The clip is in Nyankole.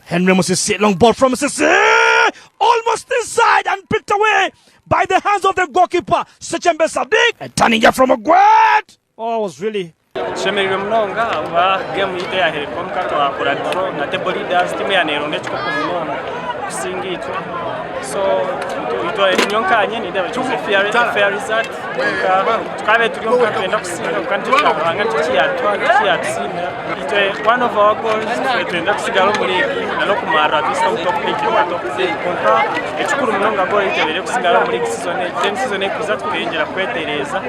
Henry Musisi, long ball from Musisi, almost inside and picked away by the hands of the goalkeeper, Sechembe Sadiq. And turning here from Ogwet. Oh, was really Tushemereirwe munonga ahabwa geemu yaitu eyaheerwa omuka twakora draw na table leaders tiimu eya neeronda ekikopo munonga kusinga itwe so itwe nyowe nkanye nindeeba it was a fair, a fair result kwonka tukabaire turi omuka nitwenda kusinga kwonka nikyo kya Ruhanga nikyo kiyatuha nikyo kiyatusiimira itwe one of our goals itwe nitwenda kusigara omu league na n'okumarira at least omu top 8 oba top 10 kwonka ekikuru munonga goal yaitu ebaire kusigara omu league season egi then season ekuza tukeyongyera kwetereeza.